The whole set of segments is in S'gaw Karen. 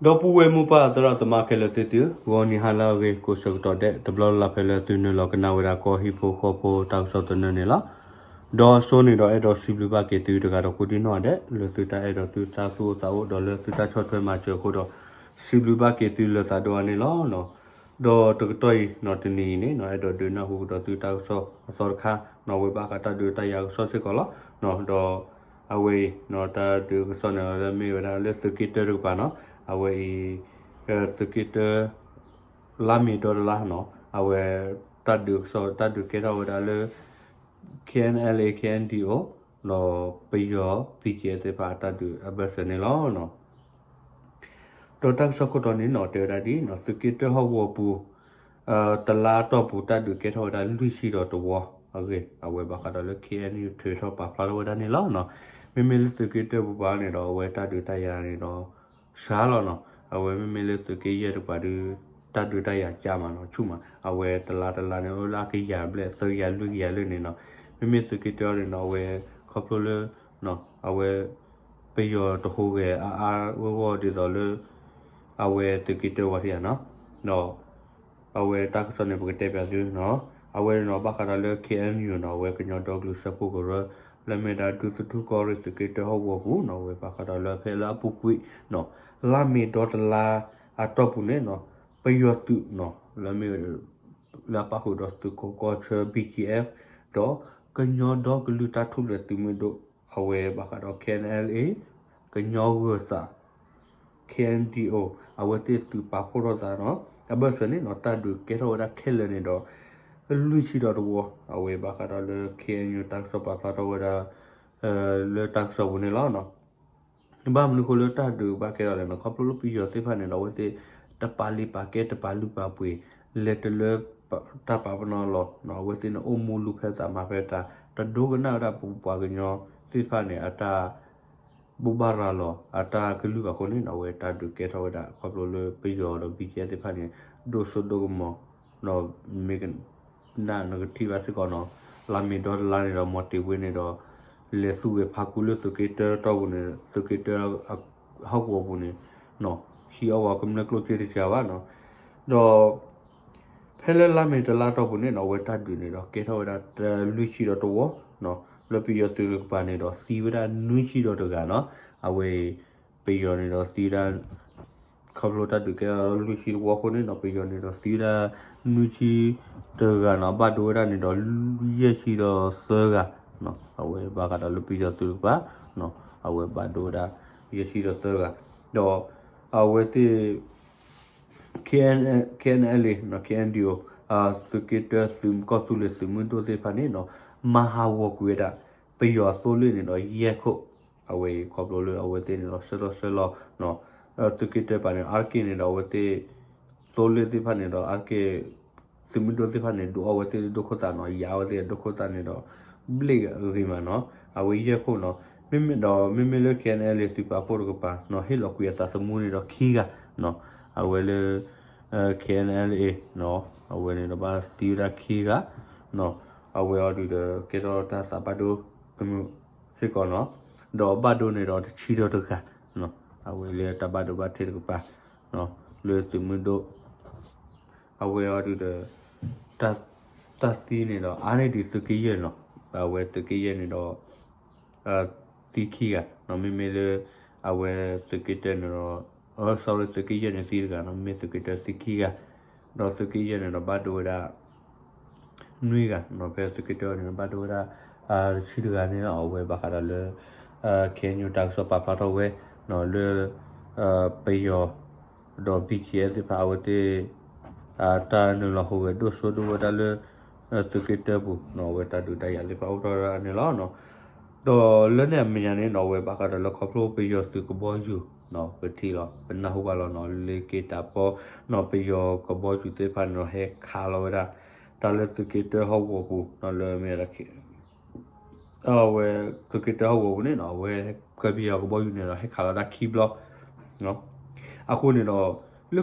ဒီပုၢ်ဝဲၢ်မိၢ်ပၢ်သရၣ်သမါခဲလၢာ်သ့ၣ်သုဧၢ, ဂီၤနံၤဟါလၢအဂ့ၤ ကိးဆၢကတီၢ်ဒဲး တဘျီလၢ်လၢ်ဖဲလၢသုနုာ်လီၤကနၣ်ဝဲဒၣ်ကီၢ်ဟံၣ်ဖိဃီဖိတၢ်ကစီၣ်သနၢၣ်န့ၣ်လီၤ. ဒီးအစိန့ၣ်ဒီးအဲၣ်ဒိးစံးဘျုးဘၣ်က့ၤသုတဂၤဒီးကိးဒံနီၢ်ဒဲး လၢသုတၢ်အဲၣ်ဒိးသုတၢ်သူၣ်အိၣ်သးအိၣ်ဒီးလၢသုတၢ်ဆီၣ်ထွဲမၤစၢၤအဃိဒီး စံးဘျုးဘၣ်က့ၤသုလၢသးဒိၣ်အါန့ၣ်လီၤ. ဒီးတကတီၢ်အံၤနီၤ တနံၤအံၤန့ၣ်နီၤ အဲၣ်ဒိးဒုးနၢ်ဟူကဒီးသုတၢ်ကစီၣ်အသီတခါနီၤ အဝဲဘၣ်ဃးတၢ်ဒုးတၢ်ယၤကစီၣ်စ့ၢ်ကီးလီၤ. ဒီးအဝဲအံၤနီၤ တၢ်ဒုးကစီၣ်န့ၣ်လၢမ့ၢ်ဝဲဒၣ်လၢသုးက့တၢတကပၤနီၤ အဝဲအံၤ သုးက့တၢ လါမ့ၤဒီတလါနီၤ အဝဲတၢ်ဒုးကစီၣ် တၢ်ဒုးကဲထီၣ်ဝဲဒၣ်လၢ K N L A K N D O ဒီးပယီၤ P G F သ့ၣ်တဖၣ်အတၢ်ဒုးအဘၢၣ်စၢၤန့ၣ်လီၤ. ဒီးတၢ်ကစီၣ်ခိၣ်တီန့ၣ်နီၤ တဲဝဲဒၣ်ဒ်နီၤ သုးက့တၢဟီၣ်ကဝီၤပူၤ တလါအတီၢ်ပူၤ တၢ်ဒုးကဲထီၣ်ဝဲဒၣ်လွံၢ်ဆံဒီးတဝီအဂ့ၢ် အဝဲဘၣ်ဃးဒီးလၢ K N U ထုးထီၣ်ပာ်ဖျါထီၣ်ဝဲဒၣ်န့ၣ်လီၤ. မ့မ့ၢ်လၢသုးက့တၢပူၤပှၤန့ၣ်ဒီး အဝဲတၢ်ဒုးတၢ်ယၤန့ၣ်ဒီး စှၤလီၤနီၤ. အဝဲမ့မ့ၢ်လၢသုးက့ယဲၢ်တကပၤဒီး တၢ်ဒုးတၢ်ယၤကၢ်မးနီၤ ဆူၣ်မး အဝဲတလါတလါန့ၣ် အိၣ်လၢအကယၤဘျဲၣ် သၢကယၤ လွံၢ်ကယၤလၢန့ၣ်နီၤ. မ့မ့ၢ်သုးက့တၢန့ၣ်နီၤ အဝဲခီဖျိလၢ အဝဲ ပယီၤတဟူးဂဲၤအါအါဂီၢ်ဂီၢ်ဒ်သိးလၢ အဝဲသုးက့တၢဝဲထံဧါနီၤ ဒီး အဝဲတၢ်ကစီၣ်န့ၣ် ပကတဲပၠးသုနီၤ အဝဲန့ၣ်နီၤ ဘၣ်ဃးဒီးလၢ K N U နီၤ အဝဲကညီဒီကလုာ်စၢဖှိၣ်ကရၢ လၢမ့ၢ်ဒၣ်ဒူသထူၣ်ကီၢ်ရ့ၣ်သုးက့တၢဟီၣ်ကဝီၤပူၤနီၤ အဝဲဘၣ်ဃးဒီးလၢဖဲလၢအပူၤကွံာ်နီၤ လါမ့ၤဒီတလါအတီၢ်ပူၤန့ၣ်နီၤ ပယီၤသုးနီၤ လၢမ့ၢ် လၢအပာ်ဃုာ်ဒီးသုးခိးကီၢ်ဆၢ B G F ဒီးကညီဒီကလုာ်တၢ်ထူၣ်ဖျဲးသုးမုၢ်ဒိၣ် အဝဲဘၣ်ဃးဒီး K N L A ကညီဂၢၤသး K N D O အဝဲသ့ၣ်သုးပာ်ဖှိၣ်ထီၣ်သးနီၤ အဘၢၣ်စၢၤန့ၣ်နီၤ တၢ်ဒုးကဲထီၣ်ဝဲဒၣ်ခဲလၢာ်န့ၣ်ဒီး လွံၢ်ဆံဒီးတဝီ အဝဲဘၣ်ဃးဒီးလၢ K N U တၢ်ကစီၣ်ပာ်ဖျါထီၣ်ဝဲဒၣ် လၢတၢ်ကစီၣ်ပူၤန့ၣ်လီၤ. ဘၣ်မနုၤအဃိလၢတၢ်ဒုးဘၣ်ကဲထီၣ်လဲၣ်နီၤ ခီဖျိလၢပယီၤသ့ၣ်တဖၣ်န့ၣ်ဒီး အဝဲသ့ၣ်တပာ်လုၢ်ပာ်ကဲ တပာ်လုၢ်ပာ်ပှ့ၤ လဲၤတလၢတၢ်ပာ်ပနီၣ်လီၤနီၤ အဝဲသ့ၣ်န့ၣ်အိၣ်မူလူၤဖဲသးမၤဖဲတၢ် တဒိကနၣ်ဝဲဒၣ်ပပှၤကညီသ့ၣ်တဖၣ်န့ၣ် အတၢ် ဘိးဘၣ်ရၤလီၤ အတၢ်ကလုၢ်ဘၣ်အဃိန့ၣ်နီၤ အဝဲတၢ်ဒုးကဲထီၣ်ဝဲဒၣ် ခီဖျိလၢပယီၤဒီး B G F သ့ၣ်တဖၣ်န့ၣ် ဒိၣ်စိဒိၣ်ကမီၤ ဒီးမ့ၢ်ကနၣ်နကထံၣ်ဘၣ်စ့ၢ်ကီးနီၤ လါမ့ၤဒီတလါန့ၣ်ဒီး မီၤတ့ၤဝ့န့ၣ်ဒီး လဲၤသူၣ်ဂဲၤဖးကူလၢသုးက့တၢတီၢ်ပူၤန့ၣ် သုးက့တၢ ဟီၣ်ကဝီၤပူၤန့ၣ် ဟံးအီၣ်ဝဲကမျၢၢ်ကျိၣ်စ့တစှၤဘၣ်နီၤ ဒီး ဖဲလၢလါမ့ၤတလါတီၢ်ပူၤန့ၣ်နီၤ အဝဲတၢ်ဒုးန့ၣ်ဒီး ကဲထီၣ်ဝဲဒၣ်တလွံၢ်ဆံဒီးတဝီနီၤ လၢပယီၤသုးတကပၤန့ၣ်ဒီး သံဝဲဒၣ်နွံဆံဒီးတဂၤနီၤ အဝဲအံၤ ပယီၤန့ၣ်ဒီးသံဝဲဒၣ် ခီဖျိတၢ်ဒုးကဲထီၣ်လွံၢ်ဆံတဝီအဃိန့ၣ်နီၤ ပယီၤန့ၣ်ဒီးသံဝဲဒၣ် နွံဆံတဂၤနီၤ ဘၣ်ဒိဝဲဒၣ်န့ၣ်ဒီး ယဲၢ်ဆံဒီးသၢဂၤ အဝဲဘၣ်ဃးဒီးလၢပယီၤသုးတကပၤ အဝဲဘၣ်ဒိဝဲဒၣ် ယဲၢ်ဆံဒီးသၢဂၤ ဒီး အဝဲသ့ၣ် K N L A နီၤ K N D O သုးက့တၢသုးကီၢ်သူလ့ၤသုးမုၢ်ဒိၣ်သ့ၣ်တဖၣ်န့ၣ်နီၤ မၤဟးဂီၤကွံာ်ဝဲဒၣ် ပယီၤသိလ့ၣ်န့ၣ်ဒီးယဲၢ်ခိၣ် အဝဲအံၤခီဖျိလၢအဝဲသ့ၣ်န့ၣ်ဒီးဆှၢလီၤဆှၢလီၤ သုးက့တၢပၤန့ၣ် အါတက့ၢ်န့ၣ်ဒီးအဝဲသ့ၣ် သိလ့ၣ်သ့ၣ်တဖၣ်န့ၣ်ဒီးအါတက့ၢ် သုးမုၢ်ဒိၣ်သ့ၣ်တဖၣ်န့ၣ် ဒုးအီၣ်ဝဲသ့ၣ်ဒိၣ်ခိၣ်သးနီၤ ယၤဝဲသ့ၣ်ဒိၣ်ခိၣ်သးန့ၣ်ဒီး ဘျ့ၣ်အဂ့ၤမးနီၤ အဝဲယဲၢ်ခိၣ်နီၤ မ့မ့ၢ်ဒီး မ့မ့ၢ်လၢ K N L A သုးပာ်ဖှိၣ်တကပၤနီၤ ဟ့ၣ်လီၤကွံာ်အသးသမူန့ၣ်ဒီးခံဂၤနီၤ အဝဲလၢ K N L A နီၤ အဝဲန့ၣ်ဒီးဘၣ်သံဝဲဒၣ်ခံဂၤနီၤ အဝဲအီၤဒုးဒီး ကဲထီၣ်တၢ်သးဘၣ်ဒိကမုာ်စ့ၢ်ကီးနီၤ ဒီးဘၣ်ဒိန့ၣ်ဒီးတဆံဒီးတဂၤနီၤ အဝဲလၢတၢ်ဘၣ်ဒိဘၣ်ထံးတကပၤနီၤ လၢသုးမုၢ်ဒိၣ် အဝဲအီၤဒုးဒီး တၢ် တၢ်သံန့ၣ်ဒီး အါန့ၢ်ဒံးသုးက့ယဲၢ်နီၤ အဝဲသုးက့ယဲၢ်န့ၣ်ဒီး သံခံဂၤနီၤ မ့မ့ၢ်လၢ အဝဲသုးက့တၢန့ၣ်ဒီး sorry သုးက့ယဲၢ်န့ၣ်သံတဂၤနီၤ မ့မ့ၢ်သုးက့တၢသံခံဂၤ ဒီးသုးက့ယဲၢ်န့ၣ်ဒီးဘၣ်ဒိဝဲဒၣ် နွံဂၤနီၤ ဖဲသုးက့တၢန့ၣ်ဘၣ်ဒိဝဲဒၣ် တဆံတဂၤန့ၣ် အဝဲဘၣ်ဃးဒီးလၢ K N U တၢ်ကစီၣ်ပာ်ဖျါထီၣ်ဝဲနီၤ လၢ ပယီၤ ဒီး B G F သ့ၣ်တဖၣ်အဝဲသ့ၣ် တၢ်နုာ်လီၤဟူးဂဲၤဒိၣ်စိဒိၣ်ဝဲဒၣ်လၢ သုးက့တၢပူၤနီၤ အဝဲတၢ်ဒုးတၢ်ယၤသ့ၣ်တဖၣ်အိၣ်ထီၣ်ဝဲဒၣ်န့ၣ်လီၤ. ဒီးလၢန့ၣ်အမဲာ်ညါန့ၣ်နီၤ အဝဲဘၣ်ဃးဒီးလၢခီဖျိပယီၤသုးကဘီယူၤနီၤ ပထံၣ်လီၤ ပနၢ်ဟူဘၣ်လီၤနီၤ လ့ၤက့ၤတၢ်ပီနီၤ ပယီၤကဘီယူၤသ့ၣ်တဖၣ်န့ၣ်ဒီး ဟဲခးလီၤဝဲဒၣ် တၢ်လၢသုးက့တၢဟီၣ်ကဝီၤပူၤနီၤ လၢမ့ၢ် အဝဲ သုးက့တၢဟီၣ်ကဝီၤပူၤန့ၣ်နီၤ အဝဲ ကပယီၤကဘီယူၤန့ၣ်ဒီး ဟဲခးလီၤတၢ်ခံဘျီ အဃိန့ၣ်ဒီး လၢကဘီယူၤဟဲခးလီၤ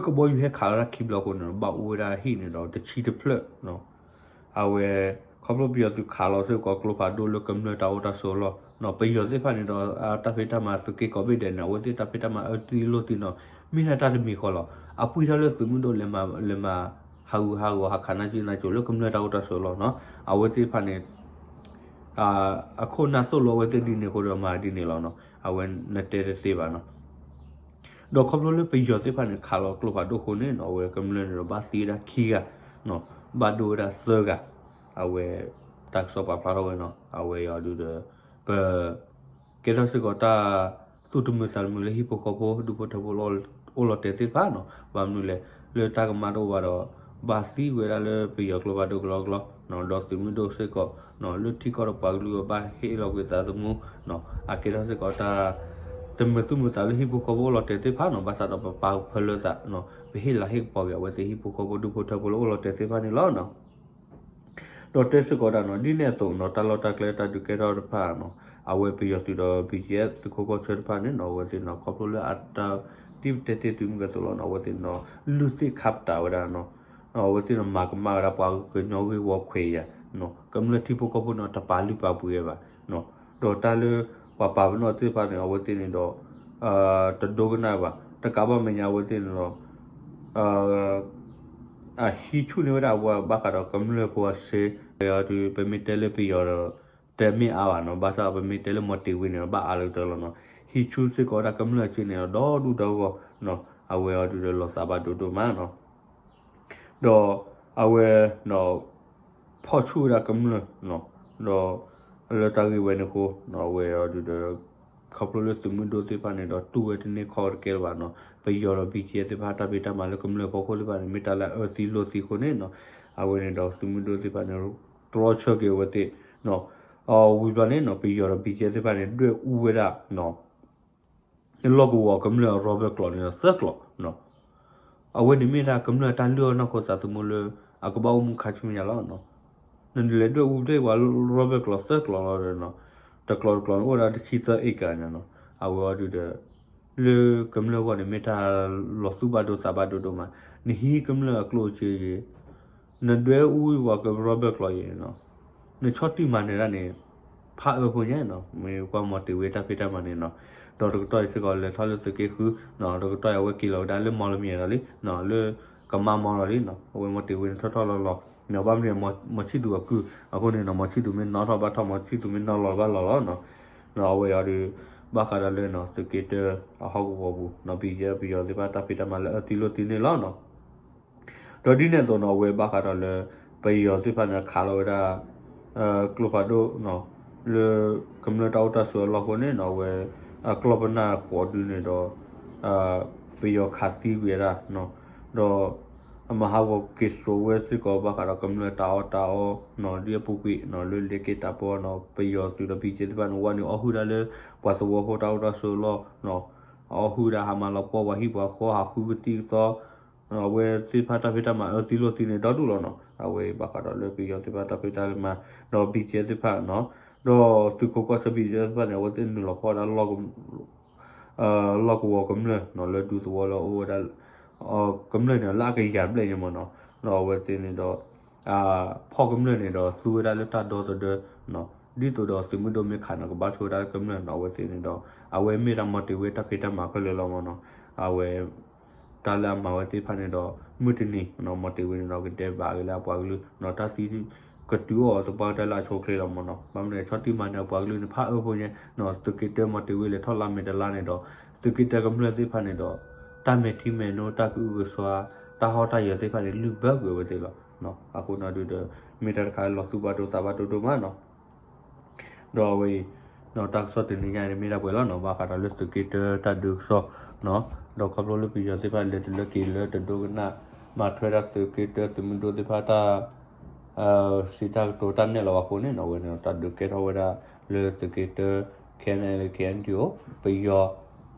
တၢ်ခံဘျီအဃိန့ၣ်ဒီး ဘၣ်အိၣ်ဝဲဒၣ်ဟံၣ်န့ၣ်ဒီး တဆံတဖျၢၣ် အဝဲ ခီဖျိပယီၤသုးခးလီၤစ့ၢ်ကီးကျိဖးဒိၣ်လၢကမျၢၢ်တၢ်အိၣ်တၢ်ဆိးအလီၢ်နီၤ ပယီၤသ့ၣ်တဖၣ်န့ၣ်ဒီး တၢ်ဖံးတၢ်မၤသုးက့ကိးဘ့ၣ်ဒဲးန့ၣ် အဝဲသ့ၣ်တၢ်ဖံးတၢ်မၤအၢသံလိၢ်သံနီၤ မ့ၢ်ဒၣ်တၢ်တမံၤဃီလီၤ. အပှံၢ်ထီၣ်လၢသုးမုၢ်ဒိၣ်လဲၤမၤ လဲၤမၤဟးဂူာ်ဟးဂီၤ ဟးခးနၢ်ကၠိနၢ်ကၠိလၢကမျၢၢ်တၢ်အိၣ်တၢ်ဆိးအလီၢ်နီၤ, အဝဲသ့ၣ်တဖၣ်န့ၣ် အခိၣ်နၢ်သိၣ်လိအဝဲသ့ၣ်ဒ်န့ၣ်အဃိဒီးမၤဒ်န့ၣ်လီၤနီၤ, အဝဲနတဲတသ့ဘၣ်နီၤ. ဒီးခီဖျိလၢပယီၤသ့ၣ်တဖၣ်န့ၣ် ခးလီၤကျိဖးဒိၣ်အဃိန့ၣ်နီၤ, အဝဲကမျၢၢ်န့ၣ်ဒီးဘၣ်သံဝဲဒၣ်ခံဂၤနီၤ, ဘၣ်ဒိဝဲဒၣ်သၢဂၤ, အဝဲတၢ်ကစီၣ်ပာ်ဖျါထီၣ်ဝဲနီၤ, အဝဲအံၤဒုးဒီး ပ ကဲထီၣ်စ့ၢ်ကီးတၢ်သူၣ်တမုာ်သးတမုာ်လၢဟံၣ်ဖိဃီဖိ ဒူဖိထၢဖိ အိၣ်လီၤတဲာ်သ့ၣ်တဖၣ်နီၤ, ဘၣ်မနုၤလဲၣ် လၢတၢ်ကမၣ်တအိၣ်ဘၣ်ဒီး ဘၣ်သံဝဲဒၣ်လၢပယီၤကျိဖးဒိၣ်ကလီကလီနီၤ, ဒီးသုးမုၢ်ဒိၣ်စ့ၢ်ကီးနီၤ လၢထံကီၢ်ဒီးပှၤကလုာ်အဘၣ်ဟ့ၣ်လီၤကွံာ်သးသမူနီၤ, အကဲထီၣ်စ့ၢ်ကီးတၢ် တမုာ်သူၣ်မုာ်သးလၢဟံၣ်ဖိဃီဖိအိၣ်လီၤတဲာ်သ့ၣ်တဖၣ်နီၤ, ဘၣ်ဆၣ်ဒီးပပာ်ဖၢလၢသးနီၤ, ပဟ့ၣ်လၤဟ့ၣ်ကပီၤက့ၤအဝဲသ့ၣ်ဟံၣ်ဖိဃီဖိဒူဖိထၢဖိလၢအိၣ်လီၤတဲာ်သ့ၣ်တဖၣ်န့ၣ်လီၤနီၤ. ဒီးတဲစ့ၢ်ကီးဒၣ်နီၤ, ဒ်န့ၣ်အသိးနီၤ တၢ်လီၢ်တၢ်ကျဲတၢ်ဒုးကဲထီၣ်တဖၣ်နီၤ, အဝဲပယီၤသုးဒီး ဘံၣ်ကၠံၣ်အဲၣ် သုးခိၣ်ကီၢ်ဆၢတဖၣ်န့ၣ်နီၤ, အဝဲသ့ၣ်နီၤ ခီဖျိလၢအတၢ် ဒ်ပတဲတ့ၢ်တုၤမုၢ်ကဲသိးလီၤနီၤ, အဝဲသ့ၣ်နီၤ လုၢ်သ့ၣ်ခါပတာ်ဝဲဒၣ်နီၤ, အဝဲသ့ၣ်နီၤ မၤကမၣ်ဝဲဒၣ်ပှၤကညီဂ့ၢ်ဝီခွဲးယာ်နီၤ, ကမျၢၢ်ထံဖိကီၢ်ဖိနီၤ တပာ်လုၢ်ပာ်ပှ့ၤဝဲဘၣ်နီၤ, ဒီးတၢ်လၢပှၤပာ်ပနီၣ်သ့ၣ်တဖၣ်န့ၣ် အဝဲသ့ၣ်န့ၣ်ဒီး တဒိကနၣ်ဘၣ်, တကးဘၣ်မဲာ်ညါအဝဲသ့ၣ်န့ၣ်ဒီး အဟံးဆူၣ်န့ၢ်ဝဲဒၣ်အဝဲဘၣ်ဃးဒီးကမျၢၢ်ဖိအစ့, အဝဲအံၤဒုး ပမ့ၢ်တဲလၢပယီၤဒီး တမ့ၢ်အါဘၣ်နီၤ, ဘၣ်ဆၣ်ပမ့ၢ်တဲလၢမီၤတ့ၤဝ့န့ၣ်ဒီး ဘၣ်အါလၢကတၢၢ်လီၤနီၤ, ဟံးဆူၣ်စ့ၢ်ကီးဝဲဒၣ်ကမျၢၢ်အစ့န့ၣ်ဒီး ဒီဒူၣ်ဒီဂီၢ်နီၤ, အဝဲအံၤဒုးဒီးလီၤသးဘၣ်ဒိဒိၣ်မးနီၤ. ဒီးအဝဲ ဖီၣ်ဆူၣ်ဝဲဒၣ်ကမျၢၢ်နီၤ, ဒီး လၢတၢ်ဂ့ၢ်ဝဲန့ၣ်အဃိနီၤ, အဝဲအံၤဒုးဒီး ခီဖျိလၢသုးမုၢ်ဒိၣ်သ့ၣ်တဖၣ်န့ၣ်ဒီး တူၢ်ဝဲတန့ၢ်ခီၣ်တကဲလၢၤဘၣ်နီၤ, ပယီၤဒီး ဘံၣ်ကၠံၣ်အဲၣ် သ့ၣ်တဖၣ်တၢ်ဖံးတၢ်မၤလၢကမျၢၢ်ဖီခိၣ်သ့ၣ်တဖၣ်န့ၣ် မ့ၢ်တၢ်လၢအအၢသံလိာ်သံအဃိန့ၣ်နီၤ, အဝဲန့ၣ်ဒီးသုးမုၢ်ဒိၣ်သ့ၣ်တဖၣ်န့ၣ် တြီဆၢက့ၤအဝဲသ့ၣ်နီၤ, ဝံၤဘျီန့ၣ်နီၤ ပယီၤဒီး ဘံၣ်ကၠံၣ်အဲၣ် သ့ၣ်တဖၣ်န့ၣ် ဒွဲၣ်အူဝဲဒၣ် လီၢ်ကဝီၤကမျၢၢ်အရီဘၢၣ်ကျိးန့ၣ်ဒီးသၢကျိးနီၤ, အဝဲန့ၣ်မ့ၢ်ဒၣ်ကမျၢၢ်တၢ်လုၢ်အီၣ်နီၢ်ခိသးသမူလၢ အကဘၣ်အိၣ်မူခါဆူမဲာ်ညါလီၤနီၤ. နလဲၤဒွဲၣ်အူဘျဲၣ်ပှၤရီဘၢၣ်ကျိးသၢကျိးလီၤဒီးနီၤ, တကျိးတကျိးန့ၣ်အိၣ်ဝဲဒၣ်တဆံသၢအ့ကၤန့ၣ်နီၤ, အဝဲအံၤဒုးဒီး လၢကမျၢၢ်အဂီၢ်န့ၣ် မ့ၢ်တၢ်လီၤသူၣ်ဘၣ်ဒိသးဘၣ်ဒိဒိၣ်မး, နဟံးကမျၢၢ်အကျိၣ်အစ့ဂ့ၤ နဒွဲၣ်အူဝံၤပှၤကရီဘၢၣ်ကျိးအံၤနီၤ, နဆီၣ်တံၢ်မၤနၢၤဒၣ်န့ၣ် ဖးအၢဖိညါနီၤ, မ့ၢ်ကွၢ်မီၤတ့ၤဝ့တၢ်ဖံးတၢ်မၤန့ၣ်နီၤ, ဒီးတကတီၢ်အံၤစ့ၢ်ကီးလဲၤထီၣ်လၢသုးက့ဃုနီၤ, တကတီၢ်အံၤအဝဲက့ၤလီၤဝဲဒၣ်လၢမီၤလမၠဲၣ်ဒီးလံနီၤ, လၢကမါမီၤလီၤလံနီၤ, အဝဲမီၤတ့ၤဝ့န့ၣ်ထီၣ်ထီၣ်လီၤလီၤနီၤ, ဘၣ်မနုၤမီၤဆံၣ်သူၤအကုၢ်အဃိန့ၣ်နီၤ, မီၤဆံၣ်သူၤမ့ၢ်နီၣ်ထီၣ်ဘၣ်ထီၣ် မီၤဆံၣ်သူၤမ့ၢ်နီၣ်လီၤဘၣ်လီၤလီၤနီၤ, ဒီးအဝဲအံၤဒုး ဘၣ်ဃးဒီးလၢနီၤ သုးက့တၢအဟီၣ်ကဝီၤပူၤနီၤ, ဘံၣ်ကၠံၣ်အဲၣ် ပယီၤသ့ၣ်တဖၣ်တၢ်ဖံးတၢ်မၤလၢအၢသံလိာ်သံန့ၣ်လီၤနီၤ. ဒီးဒ်န့ၣ်အသိးနီၤ အဝဲဘၣ်ဃးဒီးလၢ ပယီၤသ့ၣ်တဖၣ်န့ၣ် ခးလီၤဝဲဒၣ် ကျိဖးဒိၣ်နီၤ လၢကမျၢၢ်တၢ်အိၣ်တၢ်ဆိးအလီၢ်အဃိန့ၣ်နီၤ အဝဲ အကျီၢ်ပနၢ်ဃိးဒုန့ၣ်ဒီး ပယီၤခးသံကွံာ်ဝဲဒၣ်နီၤ, ဒီး အမၤဟးဂီၤက့ၤစိာ်ဝဲစ့ၢ်ကီးဘၣ်ဃးဒီးကမျၢၢ်တၢ်အီၣ်တၢ်အီနီၤ ဒ်အပူၤကွံာ်နီၤ လၢလဲၤက့ၤတၢ်ပီနီၤ ပယီၤသုးဒီး ဘံၣ်ကၠံၣ်အဲၣ် သ့ၣ်တဖၣ်န့ၣ် ဝဲန့ၣ်အီၣ်ဟုၣ်ဒၣ်လၢ ပှၤသဝီဖိတၢ်အိၣ်တၢ်ဆိးအလီၢ်နီၤ, အီၣ်ဟုၣ်ဒၣ် ဟးမၤလီၤပှီၢ်ပှၤဟံၣ်ပှၤဃီ ဟးဃုကသံၣ်ကသီ အဝဲသ့ၣ်တဖၣ်တၢ်ဖံးတၢ်မၤအၢသံလိာ်သံန့ၣ် ဒီဒူၣ်လီၤနီၤ. အဝဲဘၣ်ဃးဒီးလၢပယီၤသ့ၣ်တဖၣ်တၢ်ဖံးတၢ်မၤ ဒီး ဘံၣ်ကၠံၣ်အဲၣ် သ့ၣ်တဖၣ်နီၤ, ဒီးသုးခိးကီၢ်ဆၢ ဘံၣ်ကၠံၣ်အဲၣ် သ့ၣ်တဖၣ်န့ၣ် အဝဲသ့ၣ်နုာ်လီၤဖီၣ်ဝဲဒၣ် လီၢ်ကဝီၤကမျၢၢ်နီၤ လၢဒူသဝီလၢအအိၣ်ဝဲဒၣ် ကမျၢၢ်န့ၣ် လၢအကယၤဘျဲၣ်ညါမ့ၢ်နီၤ, ဒီးအဝဲသ့ၣ်န့ၣ်ဒီး ဖီၣ်ကမျၢၢ်န့ၣ်ဒီးသူဝဲဒၣ်လၢတၢ်ဒီသဒၢနီၤ, ဒ်သိးဒီးသုးမုၢ်ဒိၣ်မ့ၢ်ခးန့ၣ် ကဘၣ်ဆိၣ်ဝဲဒၣ်လၢကမျၢၢ်နီၤ, အဝဲသ့ၣ်န့ၣ်ဒီး အဝဲမ့ၢ်ဒၣ်မီၤတ့ၤဝ့တၢ်ဖံးတၢ်မၤခဲလၢာ်လီၤမ့ၢ်နီၤ, အဝဲ တၢ်လၢအမၤဝဲသ့ၣ်တဖၣ်န့ၣ်ဒီး မုၢ်တနံၤနီၤ မီၤတ့ၤဝ့န့ၣ်ဒီး ကဒဲးဘးက့ၤလၢအပှၤကလုာ်နီၤ, တၢ်သံကတုၤအီၤသပှၢ်ကတၢၢ်လၢအဆိအချ့လီၤမ့ၢ်နီၤ, ဘၣ်မနုၤလဲၣ် ဆီၣ်တံၢ်မၤနၢၤအပှၤကလုာ်န့ၣ် ဖးအၢဖိညါနီၤ, သုးက့တၢမီၤတ့ၤဝ့လဲၤထီၣ်လါမ့ၤတလါန့ၣ်ဒီး သုးက့တၢကမျၢၢ်သ့ၣ်တဖၣ်န့ၣ်ဒီး တၢ်မဲာ်ထံမဲာ်နိ တၢ်ကအုကစွါ တၢ်ဟီၣ်တၢ်ယၢၤသ့ၣ်တဖၣ်န့ၣ် လုၢ်ဘၢကွံာ်အဝဲသ့ၣ်လီၤ. အဃိနီၤဒုးဒီး မ့ၢ်တၢ်တခါလၢလီၤသူၣ်ဘၣ်ဒိသးဘၣ်ဒိဒိၣ်မးနီၤ. ဒီးအဝဲအံၤ တၢ်ကစီၣ်တနံၤညါအံၤန့ၣ် မ့ၢ်ဒၣ်ပှဲၤလီၤနီၤ, ဘၣ်ဃးဒီးလၢသုးက့တၢတၢ်ဒုးကစီၣ်နီၤ, ဒီးခီဖျိလၢပယီၤသ့ၣ်တဖၣ်လဲၤတုၤလၢက့ၤလၢတဒိကနၣ် မၤထွဲဒၣ်သုးက့တၢသုးမုၢ်ဒိၣ်သ့ၣ်တဖၣ်တၢ် စံးတၢ်ကတိၤတၢ်နဲၣ်လီၤဘၣ်အဃိန့ၣ်နီၤ, အဝဲန့ၣ်ဒီးတၢ်ဒုးကဲထီၣ်ဝဲဒၣ်လၢသုးက့တၢ ခဲအံၤ ခဲအံၤ ပယီၤ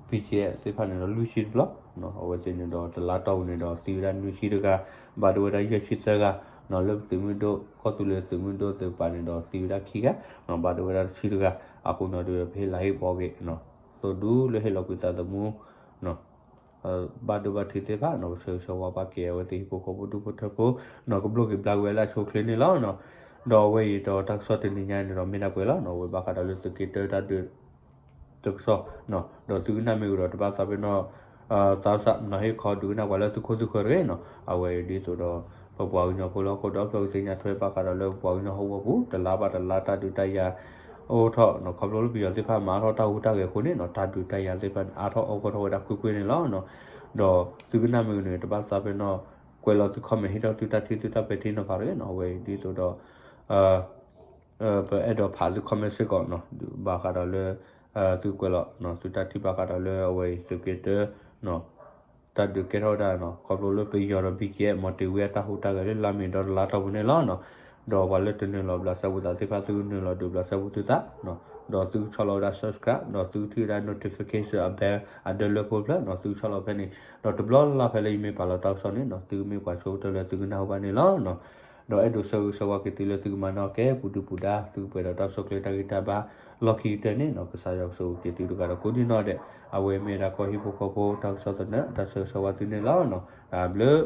ဘံၣ်ကၠံၣ်အဲၣ် သ့ၣ်တဖၣ်န့ၣ်ဒီး လွံၢ်ဆံတဘျီ, အဝဲသ့ၣ်န့ၣ်ဒီး တလါတီၢ်ပူၤန့ၣ်ဒီး သံဝဲဒၣ်နွံဆံတဂၤ, ဘၣ်ဒိဝဲဒၣ်ယဲၢ်ဆံသၢဂၤ, လၢသုးမုၢ်ဒိၣ် ကီၢ်သူလ့ၤသုးမုၢ်ဒိၣ်သ့ၣ်တဖၣ်န့ၣ်ဒီး သံဝဲဒၣ်ခံဂၤ, ဘၣ်ဒိဝဲဒၣ်တဆံတဂၤ, အဃိနီၤဒုးဒီး ပဟ့ၣ်လၤဟ့ၣ်ကပီၤက့ၤ သိးဒူလၢဟ့ၣ်လီၤကွံာ်သးသမူ ဘၣ်ဒိဘၣ်ထံးသ့ၣ်တဖၣ်နီၤ, ပဆၢဂ့ၤဆၢဝါဘၣ်က့ၤအဝဲသ့ၣ်ဟံၣ်ဖိဃီဖိဒူၣ်ဖိထၢဖိနီၤ, ကဘျိၣ်က့ၤဘျါက့ၤဝဲလၢအဆိအချ့န့ၣ်လီၤ. ဒီးအဝဲအံၤဒီးတၢ်ကစီၣ်တနံၤညါန့ၣ်ဒီး မ့ၢ်ဒၣ်ပှဲၤလီၤနီၤ, အဝဲဘၣ်ဃးဒီးလၢသုးက့တၢတၢ်ဒုး တၢ်ကစီၣ်နီၤ, ဒီးသုကနၣ်မ့ၢ်ကဒီးတဘၣ်သးပ့ၤနီၣ် သးစၢ်နီၤ ဟ့ၣ်ခီဒုးကနၣ်ပှၤလၢသုခိၣ်သုဃၢၤတဂ့ၤနီၤ. အဝဲအံၤဒ်သိးဒီး ပပှၤကညီဖိလၢဟီၣ်ခိၣ်ဒီဖျၢၣ်ကသ့ၣ်ညါထွဲဘၣ်ဃးဒီးလၢပပှၤကညီဟီၣ်ကဝီၤပူၤ တလါဘၣ်တလါတၢ်ဒုးတၢ်ယၤ အိၣ်ထီၣ်နီၤ ခီဖျိလၢပယီၤသ့ၣ်တဖၣ်မၤအါထီၣ်တၢ်ဟူးတၢ်ဂဲၤအဃိန့ၣ်နီၤ တၢ်ဒုးတၢ်ယၤသ့ၣ်တဖၣ်န့ၣ် အါထီၣ်အိၣ်ဂီၢ်ထီၣ်ဝဲဒၣ်ကွ့ၢ်ကွ့ၢ်န့ၣ်လီၤ. ဒီးသုကနၣ်မ့ၢ်ဂ့ၤန့ၣ် တဘၣ်သးပ့ၤနီၣ် ကွဲးလီၤသု comment ဟ့ၣ်ထီၣ်သုတၢ်ထံၣ်သုတၢ်ပဲာ်ထံနီၤဖးတဂ့ၤနီၤ. အဝဲအံၤဒ်သိးဒီး ပအဲၣ်ဒိးဖးသု comment စ့ၢ်ကီး ဘၣ်ဃးဒီးလၢ သုကွဲးလီၤ သုတၢ်ထံၣ်ဘၣ်ဃးဒီးလၢအဝဲအံၤ သုးက့တၢ တၢ်ဒုးကဲထီၣ်ဝဲဒၣ်နီၤ ခီဖျိလၢပယီၤဒီး ဘံကဲ မီၤတ့ၤဝံအတၢ်ဟူးတၢ်ဂဲၤလၢလါမ့ၤဒီတလါတီၢ်ပူၤန့ၣ်လီၤ. ဒီးပှၤလၢတနုာ်လီၤဘျးစဲဘူးသးသ့ၣ်တဖၣ် သုကနုာ်လီၤဒုးဘျးစဲဘူးသုသး ဒီးသုကဆီၣ်လီၤဝဲဒၣ် subscribe ဒီးသုကထံၣ်ဝဲဒၣ် notification အ bell အဒၢလၢဖိတဖျၢၣ်နီၤ သုကဆီၣ်လီၤဖဲန့ၣ် ဒီးတဘျီလၢ်လၢ်ဖဲလၢယမ့ၢ်ပာ်လီၤတၢ်ကစီၣ်န့ၣ်နီၤ သုကမ့ၢ်ပှၤဆိကတၢၢ်လၢသုကနၢ်ဟူဘၣ်န့ၣ်လီၤ. ဒီးအဲၣ်ဒိးဆၢဂ့ၤဆၢဝါက့ၤသုလၢသုကမၤနၢၤကဲပူၤဒုၣ်ပူၤဒါ သုကပှဲၤဒီးတၢ်ဆိၣ်ကျဲတၢ်ဂံၢ်တၢ်ဘါ လီၢ်ခံကတၢၢ်န့ၣ်နီၤ ကစၢ်ယွၤကဆိၣ်ဂ့ၤက့ၤသုတဂၤဒီးကိးဒံနီၢ်ဒဲး အဝဲမ့ၢ်ဒၣ်ကီၢ်ဟံၣ်ဖိဃီဖိတၢ်ကစီၣ်သနၢၣ် တၢ်ဆၢဂ့ၤဆၢဝါသုန့ၣ်လီၤ. တၢ်ဘျုး